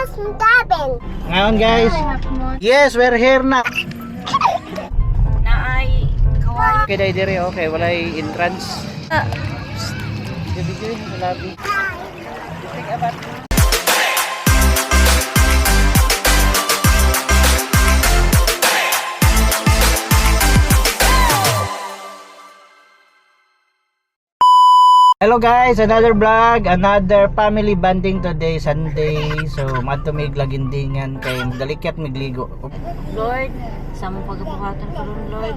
Cousin Gavin. Ngayon, guys. Yes, we're here na. Na ay kaway. Okay, dai dire, okay, walay entrance. Gabi gabi sa lobby. Take a bath. Hello guys, another vlog, another family bonding today, Sunday. So, madto mig lagindingan kay magdalikyat migligo. Lord, sa among pagabuhatan karon, Lord,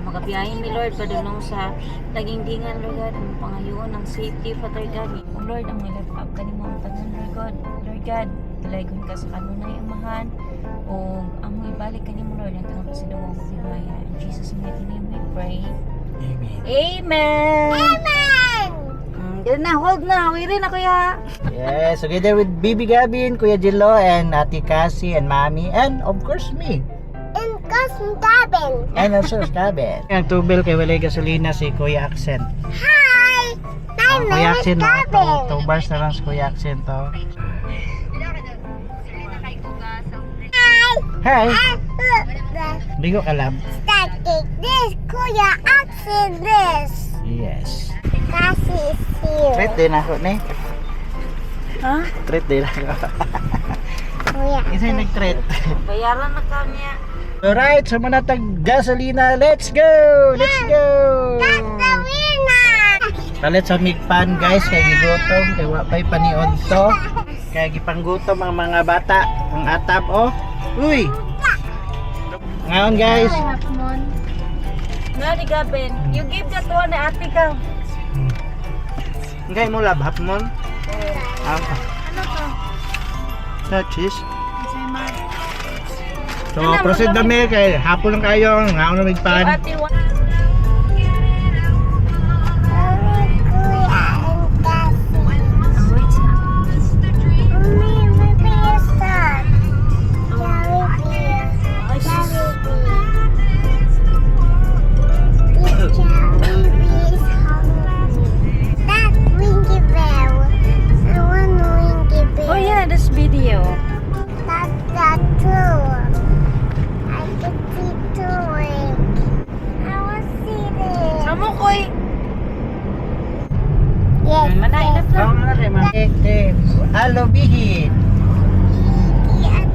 magabiyahin mi, Lord, padulong sa lagindingan, Lord God, among pangayoon ang safety, Father God. O Lord, ang lift up kanimo ang tanan, Lord God. Lord God, dalaygon ka sa kanunay amahan o among ibalik kanimo, Lord, ang tanang pasidungog ug himaya. In Jesus' mighty name we pray. Amen. Amen. Amen. Ganun na, hold na. Wiri na, kuya. Yes, together with Bibi Gavin, Kuya Jilo, and Ate Cassie, and Mami, and of course me. And Cousin Gavin. And of course, Gavin. Ang tubel kay walay gasolina si Kuya Accent. Hi. My Oh, name Kuya is Accent, no? Gavin. 2 bars na lang si Kuya Accent, to. Hi. Hi! Ligo ka lang. Starting this, Kuya Axel this. Yes. Cassie is here. Treat din ako, ni. Ha? Treat din ako. Kuya. Isa yung nag-treat. Bayaran na kami. Alright, sa mga tag gasolina, let's go! Let's go! That's the winner. Palit sa migpan guys, kay gigutom, kay wa pa'y paniod to. Kay gipanggutom ang mga bata, ang atap oh. Uy! Ngayon guys, Nga ni Gavin, you give that one na ate ka. ngay mo lab hapmon. Ah, Ano to? na cheese. So, proceed na mi kay hapon lang kayo, ngaon na migpan. Ate one. Mommy, Kuya and Cassie. Wait sa. Mommy, maybe a son. Jollibee. Jollibee. This Jollibee is hungry. That Winky Bell. I want Winky Bell. Oh yeah, this video. That's that too. I can see two wing. I want to see this. Samo koy. Yes. Mana enough na. Ngaon na rin, ma'am. Alobihin. Yes.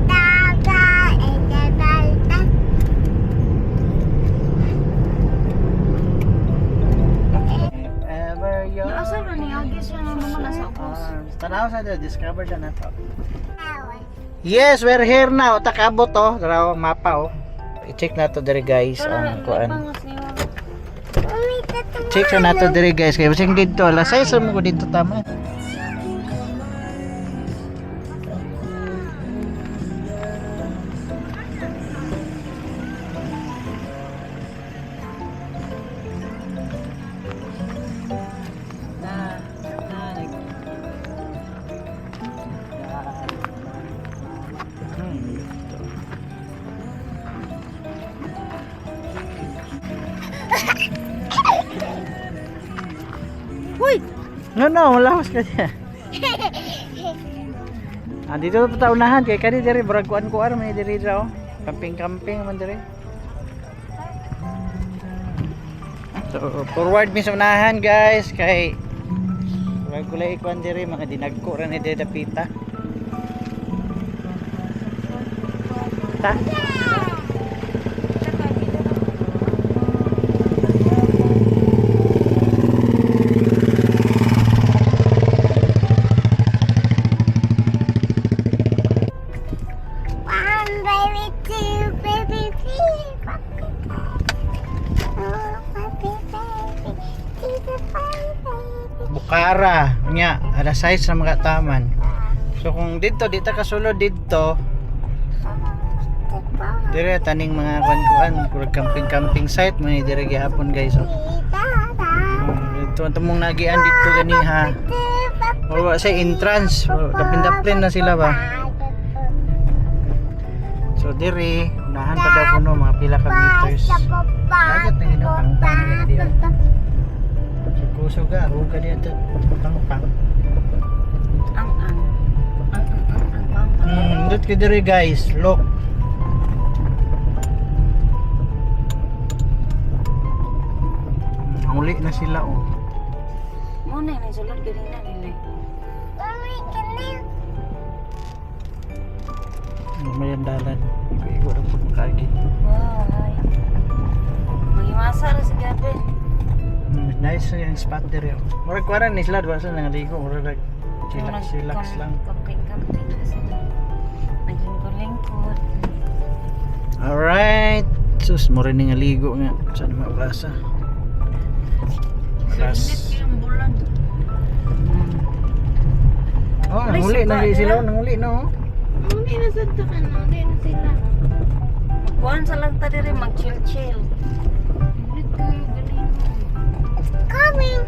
Ever your Asa ra ni Agi siya nga naman nasa ubos. Tanaw sa discover na nato. Yes, we're here now. Takabot oh. Tara ang mapa oh. I-check na to diri guys ang kuan. Check na nato diri guys kay basing dito alas 6 mo ko dito tama. Na, na, like, Dito. Uy! No, no, wala mas kanya. Ah, dito pa ta unahan kay kani diri murag kuan-kuan may diri ra oh. Camping-camping man diri. So, forward mi sa unahan guys kay murag kulay kuan diri mga dinagko ra ni diri dapita. Ta. One baby, two baby, three baby, four baby, baby, three to five baby. Bukara nya alas 6 na mga taman. So kung dito di ta kasulod dito, dire taning mga kuan-kuan, kurag camping-camping site may dire gihapon guys. Oh. Dito ang tumong nagian dito ganiha. Wala sa entrance, daplin-daplin na sila ba. So dire unahan pa daw kuno mga pila ka meters. Dagat na gino pangpang na gani diha. So kusog ka, ruga diha ta pangpang. Ang ang. Ang ang ang ang ang. Nindot ko diri, guys. Look. Muli na sila oh. Muna yung sulod ganina nila. Mommy, can you? May ang dalan. Igo-igo ra pud makaagi. Wow, ay. Magimasa ra si Gabi. Nice yung spot diri oh. Murag kuwaran ni sila wa sila nangaligo, murag nag chillax chillax lang. Camping, camping na sila. Naglingkod-lingkod. Alright. Sus, mo rin nga ligo nga. Sana maulasa. Alas. yung bulan. Oh, nanguli na sila, oh, nanguli na oh. Hindi na sa ka na, hindi na sila. Magkuhan sa lang ta diri, mag-chill-chill. Init kayo, galing. Coming.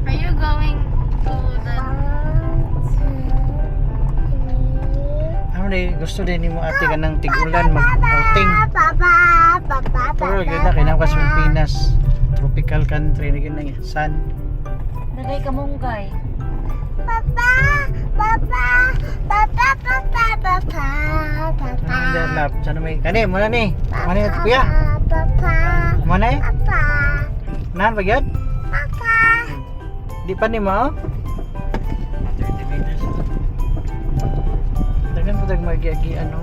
Are you going to the One, two, three. Ano ni gusto din nimo ate ka ng tig-ulan mag-outing. Papa, papa, Pero gyud na kay ka sa Pilipinas, tropical country na gyud na sun. Nagay kamunggay. Papa, papa, papa, papa, papa, papa. Ang lap. Sana may kani mo na ni. Mo na ni kuya. Papa, Mo na eh. papa, Nan ba gyud? papa. Di pa ni mo? 30 meters. Dagan po dag magiagi ano.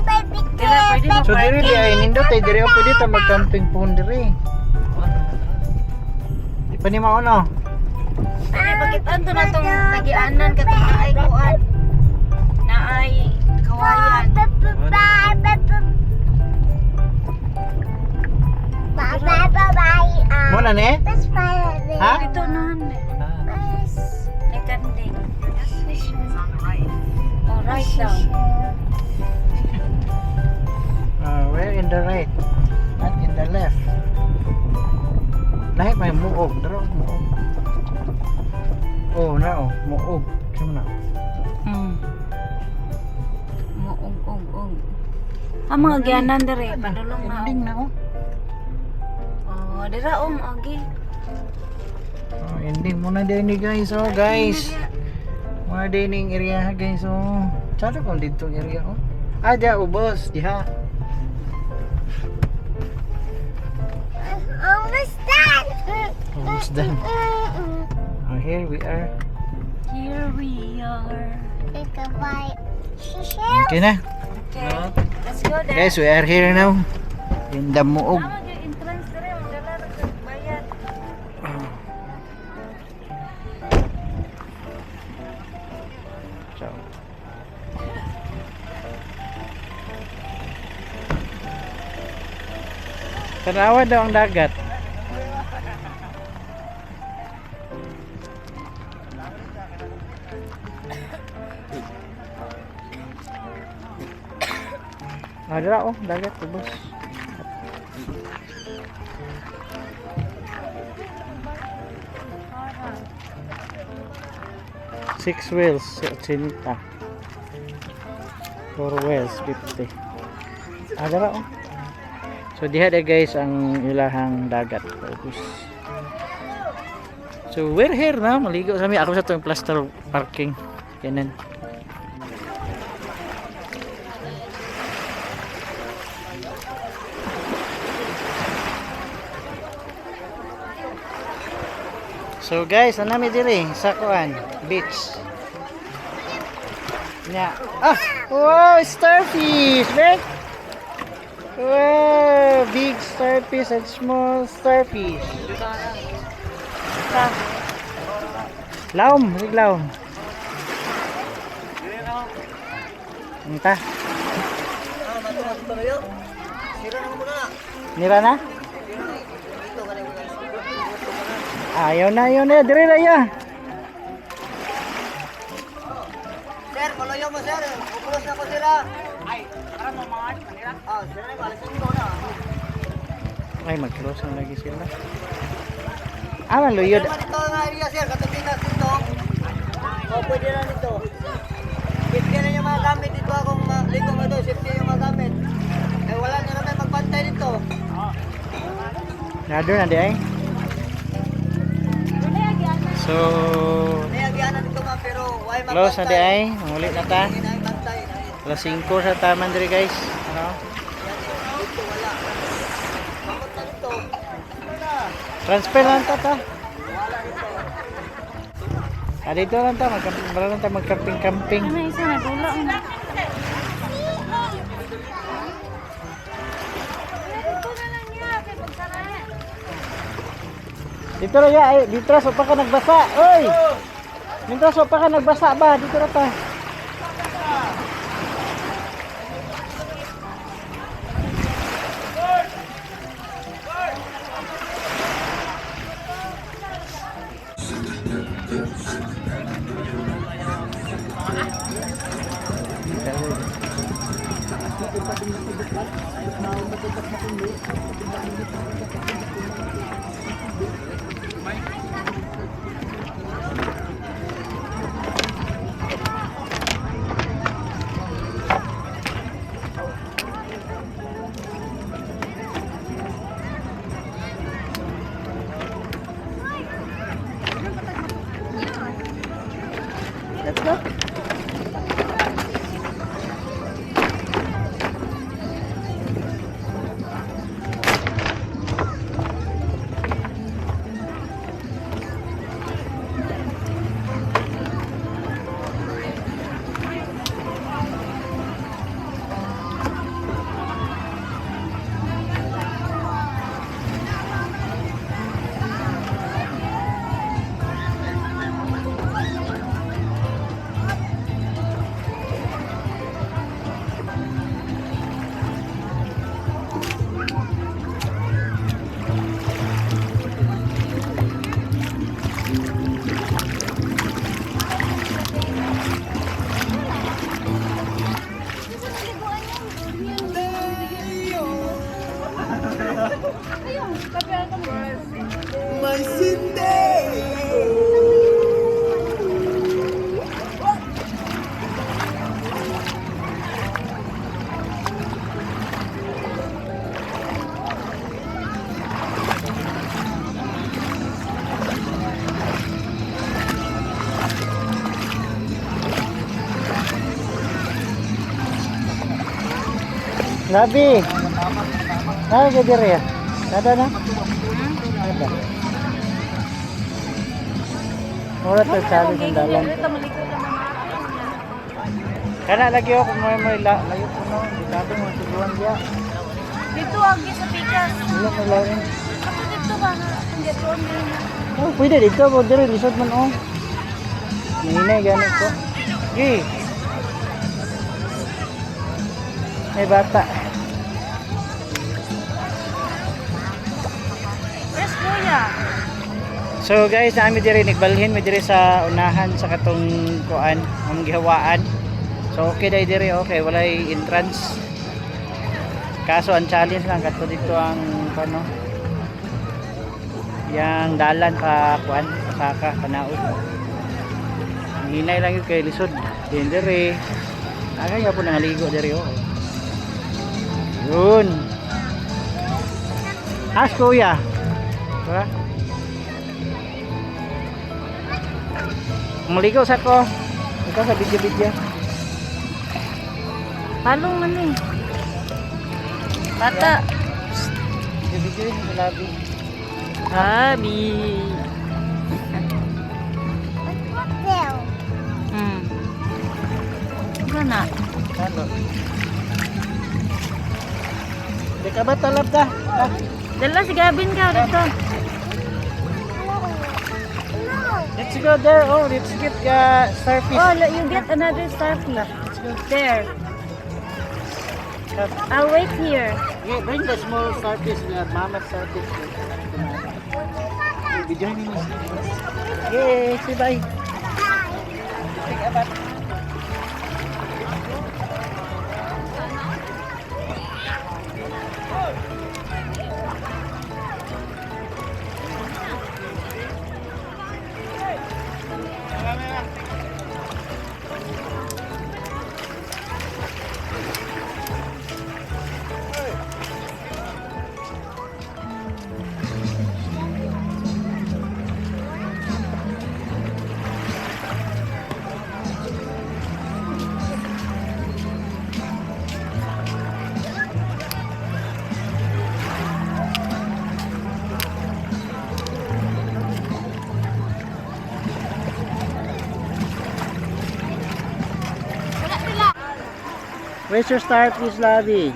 Baby, Dira, pwede So diri di ay nindot ay diri oh, pwede ta mag-camping pohon diri. Di pa ni mao no. Ay, bakit anto na tong nagianan ka tong naay kuan? Naay kawayan. Mo na ni? Ha? Ito na. May kanding. Oh, right daw. We're in the right, not in the left. Lahi may muog, daro muog. Oh, na oh, muog. Siya na. Muog, og, og. Ang mga gianan diri, padulong na. Ending na oh. Oh, dira om agi. Oh, ending muna din ni guys. Oh, guys. Muna din ning area guys. Oh. Tsada kung dito ang area oh. Ah, diya ubos, diha. Almost done. Almost done. Oh, here we are. Here we are. Goodbye. Okay na. Okay. Let's go there. Guys, we are here now. In the muog. Tama gyud entrance diri, magdala ra kag bayad. So. Tanawa daw ang dagat. Ah, dira oh, dagat ubos. Six wheels, 80. Four wheels, 50. Ah, dara oh. So diha na guys ang ilahang dagat. Ubos. So we're here na, maligo sa mi. Ako sa itong plaster parking. Ganun. So guys, ano mi diri sa kuan beach. Nya. Ah, wow, starfish, man. Wow, big starfish and small starfish. Laom, sig laom. Unta. Nira na? Ayaw na, ayaw na. Dire na ya. Sir, malayo mo sir. Kukulos na ko sila. Ay, tara mo mga manira. Ah, sila na balisan ko na. Ay, mag-close na lagi sila. Ah, maluyod. Naman dito nga area sir, katabi na dito. O, pwede na dito. Safety na yung mga gamit dito akong ligo mo to, safety yung mga gamit. Eh, wala na naman magbantay dito. Nado na di ay. So, May agianan dito ma'am, pero Way Close na di ay. Muli na ta. Hindi na bantay. Ay, Alas 5 sa taman diri, guys. Ano? dito wala. Bakit na dito? Transfer lang ta ta. Ah, dito lang ta. Magkamping, wala lang ta magkamping-camping. Ano isa na dula na. Dito ra ya, ay, dito ra so pa ka nagbasa. Oy. Dito so pa ka nagbasa ba? Dito ra ta. Let's go. Labi. Ah, gadi re. Ada na? Ada. Wala to sabi ng dalan. Kana lagi ako may may la layo ko no, di sabi mo tuluan dia. Dito ang sa pikas. Wala may lain. Ato dito ba na ang gatuon din. Oh, pwede dito mo dire lisod man oh. Mahinay gani ko. Gi. May bata. Where's Kuya? So guys, naami diri nagbalhin mi diri sa unahan sa katong kuan, ang gihawaan. So okay dai diri, okay, walay entrance. Kaso ang challenge lang kadto dito ang ano yang dalan pa kuan, pasaka, panaod. Ang hinay lang yun kay lisod. Din diri. Aga nga po nangaligo diri oh. Yun. As kuya. Diba? Maligo sa ko. Ikaw sa video-video. Palong man eh. Bata. Video-video yun, sa labi. Habi. What's there? Gana. Talo. Di ka ba talab ta? Ta. Dala si Gavin ka dito. No. Let's go there. Oh, let's get starfish. Oh, look, you get another starfish. Let's go. There. Come. I'll wait here. Yeah, bring the small starfish, the mama starfish. Video ni. Yay, say bye. Take a bath. Where's your starfish, Labi?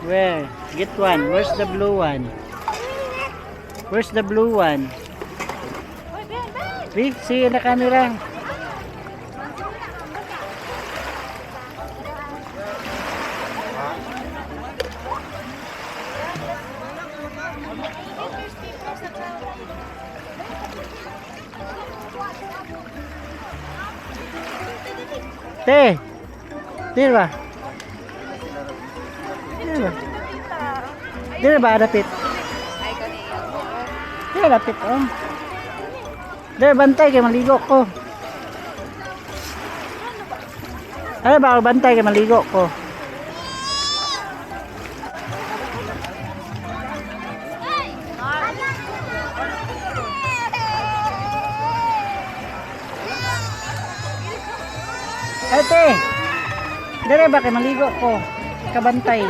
Where? Get one. Where's the blue one? Where's the blue one? See, see in the camera. Te! Di ba? Di ba? Di ba dapit? Di dapit oh. Di bantay kay maligo ko. Ano ba bantay kay maligo ko? Ate! Dire ba kay maligo ko? Kabantay.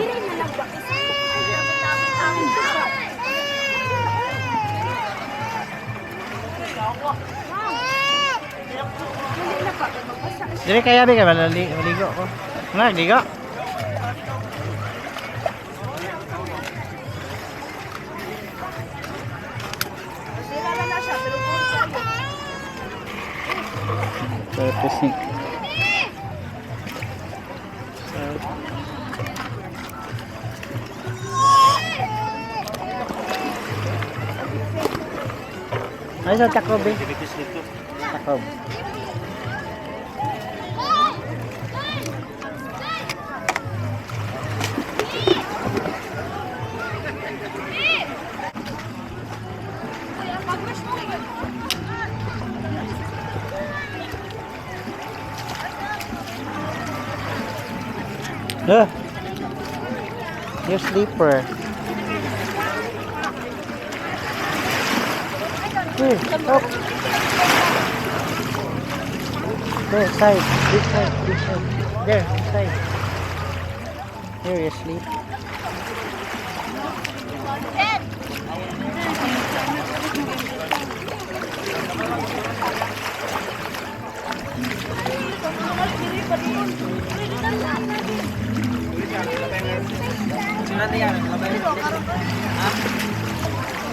Dire kaya ba kay maligo ko? Wala, ligo. Purpose ni. Ay, sa Tacob eh. Tacob. Ah. Your sleeper. Here, up. There, side. This side, this side. There, side. Here you sleep.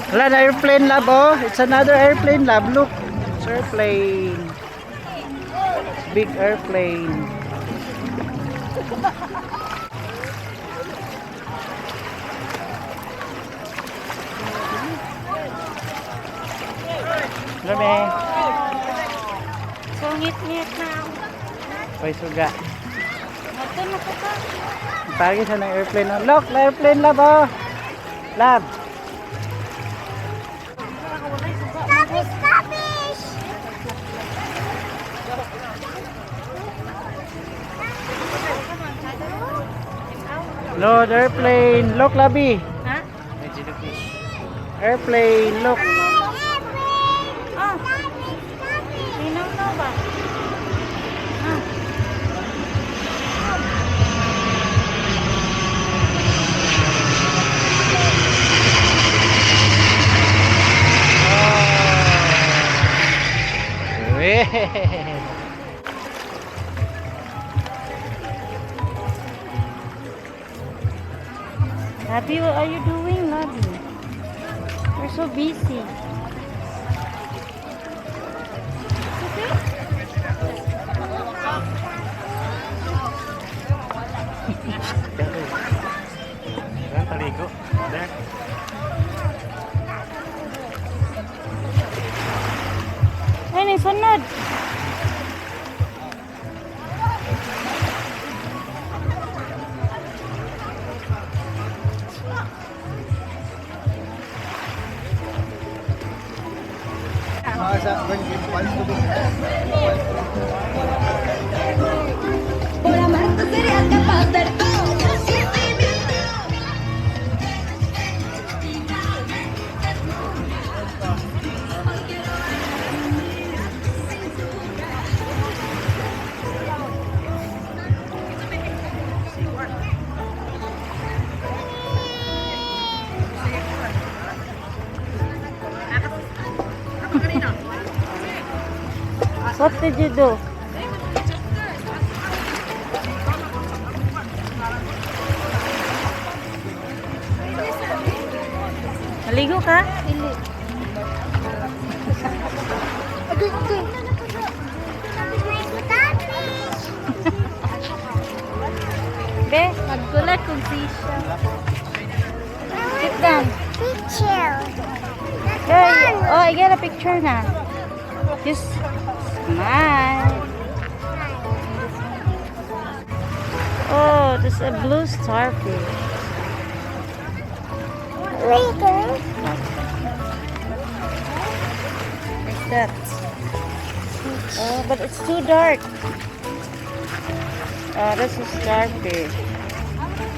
Wala na airplane lab oh. It's another airplane lab. Look. It's airplane. It's big airplane. Grabe. So, ngit-ngit na. Pay suga. Ato na ko ka. Parang sa ng airplane. Oh. Look, na airplane lab oh. Lab. Starfish, starfish! Lord, airplane. Look, Labi. Ha? Airplane, look. Ah. Linaw na ba? Ah. Oh. Labi, what are you doing, Labi? We're so busy. Paligo. There. Ay, may sunod. Por amarte sería capaz de todo. What did you do? Naligo ka? Dili. Agoy, agoy. Starfish. Be, Magkulat kung seashell. Sit down. Picture. Hey, oh, I get a picture na. Just smile. Oh, there's a blue starfish. Wait. What's that? Oh, but it's too dark. Oh, that's a starfish.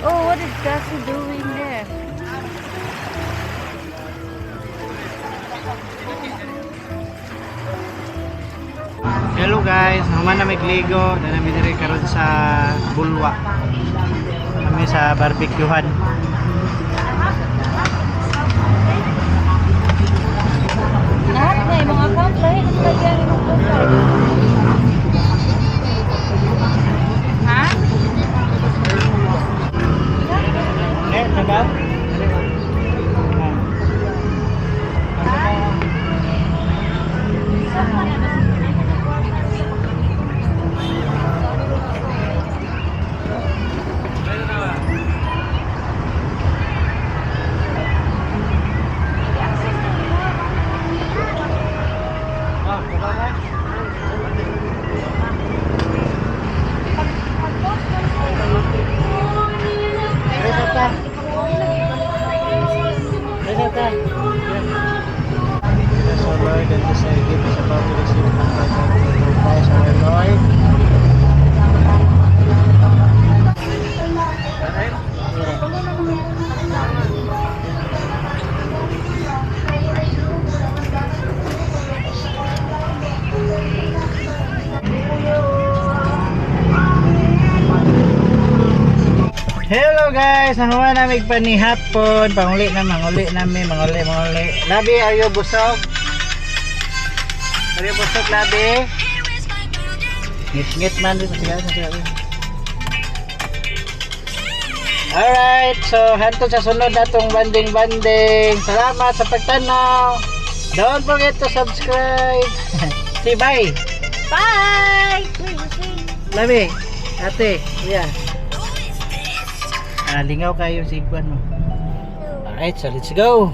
Oh, what is Cassie doing there? Hello guys, human na migligo na nami diri karon sa Bulwa. Kami sa barbecuehan. Lahat na, yung mga account, lahat ang lagyan yung profile. Ha? Eh, tagal? Reseta. Reseta. So Lord, and this I give is about to receive from the Christ our Lord. Hello guys! Ang huwa namin panihapon. Panguli na, manguli namin, manguli, manguli. Labi, are you busog? Are you busog, Labi? Ngit-ngit man. Sige, sige. Alright, so hantod sa sunod natong banding-banding. Salamat sa pagtanaw. Don't forget to subscribe. Say bye. Bye! Labi, ate, kuya. Ah, lingaw kayo sa iguan mo. Alright, so let's go.